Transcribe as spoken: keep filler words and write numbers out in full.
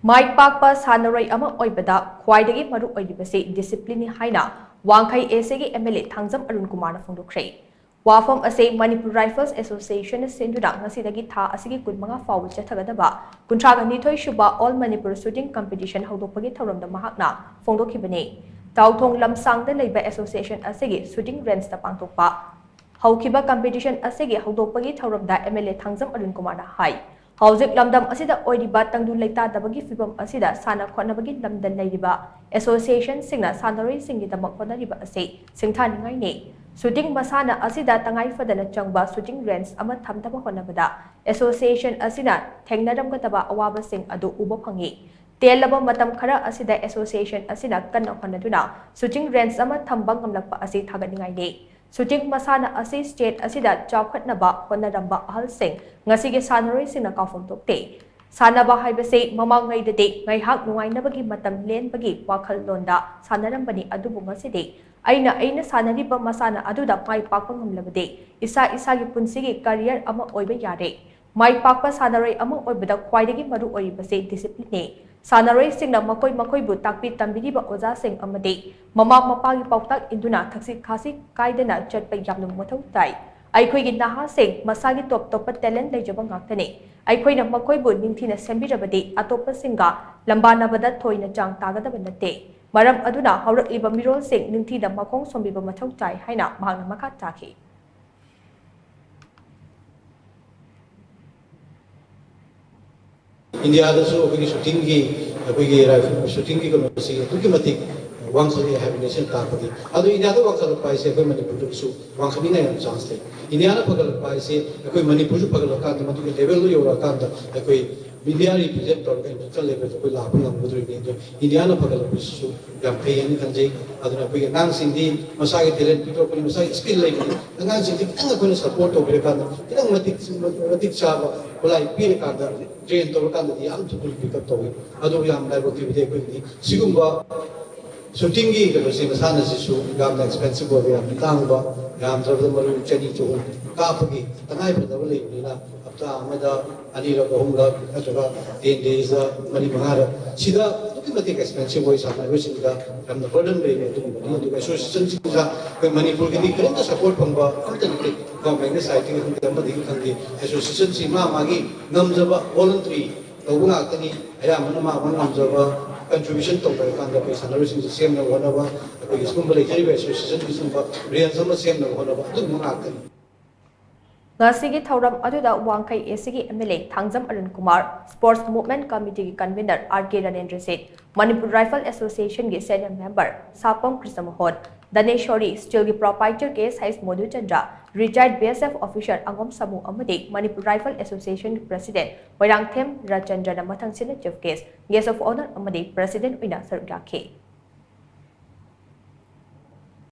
ꯃꯥꯏ ꯄꯥꯛꯄ ꯁꯥꯟꯅꯔꯣꯏ ꯑꯃ ꯑꯣꯏꯕꯗ ꯈ꯭ꯋꯥꯏꯗꯒꯤ ꯃꯔꯨ ꯑꯣꯏꯔꯤꯕꯁꯤ ꯗꯤꯁꯤꯄ꯭ꯂꯤꯟꯅꯤ ꯍꯥꯏꯅ ꯋꯥꯡꯈꯩ ꯑꯦꯁ ꯑꯦꯒꯤ M L A Thangjam Arun ꯀꯨꯃꯥꯔꯅ ꯐꯣꯡꯗꯣꯛꯈ꯭ꯔꯦ꯫ ꯋꯥꯐꯝ ꯑꯁꯤ ꯃꯅꯤꯄꯨꯔ ꯔꯥꯏꯐꯜꯁ ꯑꯦꯁꯣꯁꯤꯌꯦꯁꯟꯅ ꯁꯤꯟꯗꯨꯅ ꯉꯁꯤꯗꯒꯤ ꯊꯥ ꯑꯁꯤꯒꯤ ꯀꯨꯟꯃꯉꯥ ꯐꯥꯎꯕ ꯆꯠꯊꯒꯗꯕ ꯀꯨꯟꯊ꯭ꯔꯥꯒ ꯅꯤꯊꯣꯏ ꯁꯨꯕ ꯑꯣꯜ ꯃꯅꯤꯄꯨꯔ ꯁꯨꯇꯤꯡ ꯀꯝꯄꯤꯇꯤꯁꯟ ꯍꯧꯗꯣꯛꯄꯒꯤ ꯊꯧꯔꯝꯗ ꯃꯍꯥꯛꯅ ꯐꯣꯡꯗꯣꯛꯈꯤꯕꯅꯤ꯫ ꯇꯥꯎꯊꯣꯡ ꯂꯝꯁꯥꯡꯗ ꯂꯩꯕ ꯑꯦꯁꯣꯁꯤꯌꯦꯁꯟ ꯑꯁꯤꯒꯤ ꯁꯨꯇꯤꯡ ꯔꯦꯟꯖꯇ ꯄꯥꯡꯊꯣꯛꯄ ꯍꯧꯈꯤꯕ ꯀꯝꯄꯤꯇꯤꯁꯟ ꯑꯁꯤꯒꯤ ꯍꯧꯗꯣꯛꯄꯒꯤ ꯊꯧꯔꯝꯗ M L A Thangjam Arun ꯀꯨꯃꯥꯔꯅ ꯍꯥꯏ, ꯍꯧꯖꯤꯛ ꯂꯝꯗꯝ ꯑꯁꯤꯗ ꯑꯣꯏꯔꯤꯕ ꯇꯪꯗꯨ ꯂꯩꯇꯥꯗꯕꯒꯤ ꯐꯤꯚꯝ ꯑꯁꯤꯗ ꯁꯥꯟꯅ ꯈꯣꯠꯅꯕꯒꯤ ꯂꯝꯗ ꯂꯩꯔꯤꯕ ꯑꯦꯁꯣꯁꯤꯌꯦꯁꯟꯁꯤꯡꯅ ꯁꯥꯟꯅꯔꯣꯏꯁꯤꯡꯒꯤꯗꯃꯛ ꯍꯣꯠꯅꯔꯤꯕ ꯑꯁꯤ ꯁꯤꯡꯊꯥꯅꯤꯡꯉꯥꯏꯅꯤ꯫ ꯁꯨꯇꯤꯡ ꯃꯁꯥꯟꯅ ꯑꯁꯤꯗ ꯇꯉꯥꯏ ꯐꯗꯅ ꯆꯪꯕ ꯁꯨꯇꯤꯡ ꯔꯦꯟꯖ ꯑꯃ ꯊꯝꯅꯕ ꯍꯣꯠꯅꯕꯗ ꯑꯦꯁꯣꯁꯤꯌꯦꯁꯟ ꯑꯁꯤꯅ ꯊꯦꯡꯅꯔꯝꯒꯗꯕ ꯑꯋꯥꯕꯁꯤꯡ ꯑꯗꯨ ꯎꯕ ꯐꯪꯏ꯫ ꯇꯦꯜꯂꯕ ꯃꯇꯝ ꯈꯔ ꯑꯁꯤꯗ ꯑꯦꯁꯣꯁꯤꯌꯦꯁꯟ ꯑꯁꯤꯅ ꯀꯟꯅ ꯍꯣꯠꯅꯗꯨꯅ ꯁꯨꯇꯤꯡ ꯔꯦꯟꯖ ꯑꯃ ꯊꯝꯕ ꯉꯝꯂꯛꯄ ꯑꯁꯤ ꯊꯥꯒꯠꯅꯤꯡꯉꯥꯏꯅꯤ꯫ ꯁꯨꯇꯤꯡ ꯃꯁꯥꯟꯅ ꯑꯁꯤ ꯁ꯭ꯇꯦꯠ ꯑꯁꯤꯗ ꯆꯥꯎꯈꯠꯅꯕ ꯍꯣꯠꯅꯔꯝꯕ ꯑꯍꯜꯁꯤꯡ ꯉꯁꯤꯒꯤ ꯁꯥꯟꯅꯔꯣꯏꯁꯤꯡꯅ ꯀꯥꯎꯐꯝ ꯊꯣꯛꯇꯦ꯫ ꯁꯥꯟꯅꯕ ꯍꯥꯏꯕꯁꯤ ꯃꯃꯥꯡꯉꯩꯗꯗꯤ ꯉꯥꯏꯍꯥꯛ ꯅꯨꯡꯉꯥꯏꯅꯕꯒꯤ ꯃꯇꯝ ꯂꯦꯟꯕꯒꯤ ꯋꯥꯈꯜꯂꯣꯟꯗ ꯁꯥꯟꯅꯔꯝꯕꯅꯤ, ꯑꯗꯨꯕꯨ ꯉꯁꯤꯗꯤ ꯑꯩꯅ ꯑꯩꯅ ꯁꯥꯟꯅꯔꯤꯕ ꯃꯁꯥꯟꯅ ꯑꯗꯨꯗ ꯃꯥꯏ ꯄꯥꯛꯄ ꯉꯝꯂꯕꯗꯤ ꯏꯁꯥ ꯏꯁꯥꯒꯤ ꯄꯨꯟꯁꯤꯒꯤ ꯀꯔꯤꯌꯔ ꯑꯃ ꯑꯣꯏꯕ ꯌꯥꯔꯦ꯫ ꯃꯥꯏ ꯄꯥꯛꯄ ꯁꯥꯟꯅꯔꯣꯏ ꯑꯃ ꯑꯣꯏꯕꯗ ꯈ꯭ꯋꯥꯏꯗꯒꯤ ꯃꯔꯨ ꯑꯣꯏꯔꯤꯕꯁꯤ ꯗꯤꯁꯤꯄ꯭ꯂꯤꯟꯅꯤ꯫ ꯁꯥꯟꯅꯔꯣꯏꯁꯤꯡꯅ ꯃꯈꯣꯏ ꯃꯈꯣꯏꯕꯨ ꯇꯥꯛꯄꯤ ꯇꯝꯕꯤꯔꯤꯕ ꯑꯣꯖꯥꯁꯤꯡ ꯑꯃꯗꯤ ꯃꯃꯥ ꯃꯄꯥꯒꯤ ꯄꯥꯎꯇꯥꯛ ꯏꯟꯗꯨꯅ ꯊꯛꯁꯤ ꯈꯥꯁꯤ ꯀꯥꯏꯗꯅ ꯆꯠꯄ ꯌꯥꯝꯅ ꯃꯊꯧ ꯇꯥꯏ꯫ ꯑꯩꯈꯣꯏꯒꯤ ꯅꯍꯥꯁꯤꯡ ꯃꯁꯥꯒꯤ ꯇꯣꯞ ꯇꯣꯞꯄ ꯇꯦꯂꯦꯟ ꯂꯩꯖꯕ ꯉꯥꯛꯇꯅꯤ꯫ ꯑꯩꯈꯣꯏꯅ ꯃꯈꯣꯏꯕꯨ ꯅꯤꯡꯊꯤꯅ ꯁꯦꯝꯕꯤꯔꯕꯗꯤ ꯑꯇꯣꯞꯄꯁꯤꯡꯒ ꯂꯝꯕꯥꯅꯕꯗ ꯊꯣꯏꯅ ꯆꯥꯡ ꯇꯥꯒꯗꯕ ꯅꯠꯇꯦ꯫ ꯃꯔꯝ ꯑꯗꯨꯅ ꯍꯧꯔꯛꯂꯤꯕ ꯃꯤꯔꯣꯜꯁꯤꯡ ꯅꯤꯡꯊꯤꯅ ꯃꯈꯣꯡ ꯁꯣꯝꯕꯤꯕ ꯃꯊꯧ ꯇꯥꯏ ꯍꯥꯏꯅ ꯃꯍꯥꯛꯅ ꯃꯈꯥ ꯇꯥꯈꯤ꯫ ꯏꯟꯗꯤꯌꯥꯗꯁꯨ ꯑꯩꯈꯣꯏꯒꯤ ꯁꯨꯇꯤꯡꯒꯤ, ꯑꯩꯈꯣꯏꯒꯤ ꯔꯥꯏꯐꯜ ꯁꯨꯇꯤꯡꯒꯤ ꯀꯩꯅꯣꯁꯤ ꯑꯗꯨꯛꯀꯤ ꯃꯇꯤꯛ ꯋꯥꯡꯈꯠꯂꯛꯑꯦ ꯍꯥꯏꯕꯅꯤ ꯁꯤꯅ ꯇꯥꯛꯄꯗꯤ꯫ ꯑꯗꯣ ꯏꯟꯗꯤꯌꯥꯗ ꯋꯥꯡꯈꯠꯂꯛꯄ ꯍꯥꯏꯁꯦ ꯑꯩꯈꯣꯏ ꯃꯅꯤꯄꯨꯔꯗꯁꯨ ꯋꯥꯡꯈꯠꯅꯤꯡꯉꯥꯏ ꯌꯥꯝ ꯆꯥꯟꯁ ꯂꯩ꯫ ꯏꯟꯗꯤꯌꯥꯅ ꯐꯒꯠꯂꯛꯄ ꯍꯥꯏꯁꯦ ꯑꯩꯈꯣꯏ ꯃꯅꯤꯄꯨꯔꯁꯨ ꯐꯒꯠꯂꯛꯀꯥꯟꯗ, ꯃꯗꯨꯒꯤ ꯂꯦꯚꯦꯜꯗꯣ ꯌꯧꯔꯛꯑꯀꯥꯟꯗ ꯑꯩꯈꯣꯏ ꯏꯟꯗꯤꯌꯥ ꯔꯤꯄ꯭ꯔꯖꯦꯟ ꯇꯧꯔꯒ ꯏꯟꯇꯔꯅꯦꯁꯅꯦꯜ ꯂꯦꯚꯦꯜꯗ ꯑꯩꯈꯣꯏ ꯂꯥꯛꯄ ꯉꯝꯒꯗꯣꯔꯤꯕꯅꯤ꯫ ꯑꯗꯣ ꯏꯟꯗꯤꯌꯥꯅ ꯐꯒꯠꯂꯛꯄꯁꯤꯁꯨ ꯌꯥꯝ ꯐꯩ ꯍꯥꯏꯅ ꯈꯟꯖꯩ꯫ ꯑꯗꯨꯅ ꯑꯩꯈꯣꯏꯒꯤ ꯑꯉꯥꯡꯁꯤꯡꯗꯤ ꯃꯁꯥꯒꯤ ꯇꯦꯂꯦꯟ ꯄꯤꯊꯣꯔꯛꯄꯅꯤ, ꯃꯁꯥꯒꯤ ꯁ꯭ꯀꯤꯜ ꯂꯩꯕꯅꯤ꯫ ꯑꯉꯥꯡꯁꯤꯡꯁꯤ ꯈꯤꯇꯪ ꯑꯩꯈꯣꯏꯅ ꯁꯄꯣꯔꯠ ꯇꯧꯕꯤꯔꯀꯥꯟꯗ ꯈꯤꯇꯪ ꯃꯇꯤꯛ ꯃꯇꯤꯛ ꯆꯥꯕ ꯈꯨꯠꯂꯥꯏ ꯄꯤꯔꯀꯥꯟꯗ ꯇ꯭ꯔꯦꯟ ꯇꯧꯔꯀꯥꯟꯗꯗꯤ ꯌꯥꯝ ꯊꯨꯅ ꯄꯤꯛ ꯑꯞ ꯇꯧꯏ꯫ ꯑꯗꯨ ꯌꯥꯝ ꯂꯥꯏꯕꯛ ꯊꯤꯕꯗꯤ ꯑꯩꯈꯣꯏꯒꯤꯗꯤ ꯁꯤꯒꯨꯝꯕ ꯁꯨꯇꯤꯡꯒꯤ ꯀꯩꯅꯣꯁꯤ ꯃꯁꯥꯟꯅꯁꯤꯁꯨ ꯌꯥꯝꯅ ꯑꯦꯛꯁꯄꯦꯟꯁꯤꯞ ꯑꯣꯏꯕ, ꯌꯥꯝꯅ ꯇꯥꯡꯕ, ꯌꯥꯝꯗ꯭ꯔꯕꯗ ꯃꯔꯨ ꯆꯅꯤ ꯆꯍꯨꯝ ꯀꯥꯞꯄꯒꯤ ꯇꯉꯥꯏ ꯐꯗꯕ ꯂꯩꯕꯅꯤꯅ ꯍꯞꯇꯥ ꯑꯃꯗ ꯑꯅꯤꯔꯛ ꯑꯍꯨꯝꯂꯛ ꯅꯠꯇ꯭ꯔꯒ ten days ꯃꯔꯤ ꯃꯉꯥꯔꯛ, ꯁꯤꯗ ꯑꯗꯨꯛꯀꯤ ꯃꯇꯤꯛ expensive ꯑꯣꯏ꯫ ꯁꯥꯟꯅꯔꯣꯏꯁꯤꯡꯗ ꯌꯥꯝꯅ burden ꯂꯩꯔꯦ ꯑꯗꯨꯒꯨꯝꯕꯅꯤ꯫ ꯑꯗꯨꯒ association ꯁꯤꯡꯁꯤꯗ ꯑꯩꯈꯣꯏ ꯃꯅꯤꯄꯨꯔꯒꯤꯗꯤ ꯀꯔꯤꯝꯇ support ꯐꯪꯕ ꯑꯝꯇ ꯅꯠꯇꯦ꯫ Government ꯅ side ꯇꯒꯤ ꯈꯪꯗꯦ, ꯑꯃꯗꯒꯤ ꯈꯪꯗꯦ, association ꯁꯤ ꯃꯥ ꯃꯥꯒꯤ ꯉꯝꯖꯕ voluntary ꯇꯧꯕ ꯉꯥꯛꯇꯅꯤ꯫ ꯑꯌꯥꯝꯕꯅ ꯃꯥ ꯃꯥ ꯉꯝꯖꯕ contribution ꯇꯧꯅꯔꯀꯥꯟꯗ ꯑꯩꯈꯣꯏ ꯁꯥꯟꯅꯔꯣꯏꯁꯤꯡꯁꯤ ꯁꯦꯝꯅꯕ ꯍꯣꯠꯅꯕ, ꯑꯩꯈꯣꯏꯒꯤ ꯁꯤꯒꯨꯝꯕ ꯂꯩꯖꯔꯤꯕ association ꯒꯤꯁꯤꯒꯨꯝꯕ range ꯑꯃ ꯁꯦꯝꯅꯕ ꯍꯣꯠꯅꯕ, ꯑꯗꯨꯒꯨꯝꯕ ꯉꯥꯛꯇꯅꯤ꯫ ꯉꯁꯤꯒꯤ ꯊꯧꯔꯝ ꯑꯗꯨꯗ ꯋꯥꯡꯈꯩ A C ꯒꯤ M L A Thangjam Arun Kumar, Sports Movement Committee ꯒꯤ convener R K ꯔꯅꯦꯟꯗ꯭ꯔ Seth, Manipur Rifle Association ꯒꯤ senior member ꯁꯥꯄꯝ Krishna Mohan, ꯙꯅꯦꯁ꯭ꯋꯔꯤ Steel ꯒꯤ proprietor K S H ꯃꯣꯗꯨꯆꯟꯗ꯭ꯔ, retired B S F officer ꯑꯉꯣꯝ ꯁꯥꯃꯨ ꯑꯃꯗꯤ Manipur Rifle Association ꯒꯤ president Moirangthem ꯔꯆꯟꯗ꯭ꯔꯅ ꯃꯊꯪꯁꯤꯠꯅ chief guest, guest of honour ꯑꯃꯗꯤ president ꯑꯣꯏꯅ ꯁꯔꯨꯛ ꯌꯥꯈꯤ꯫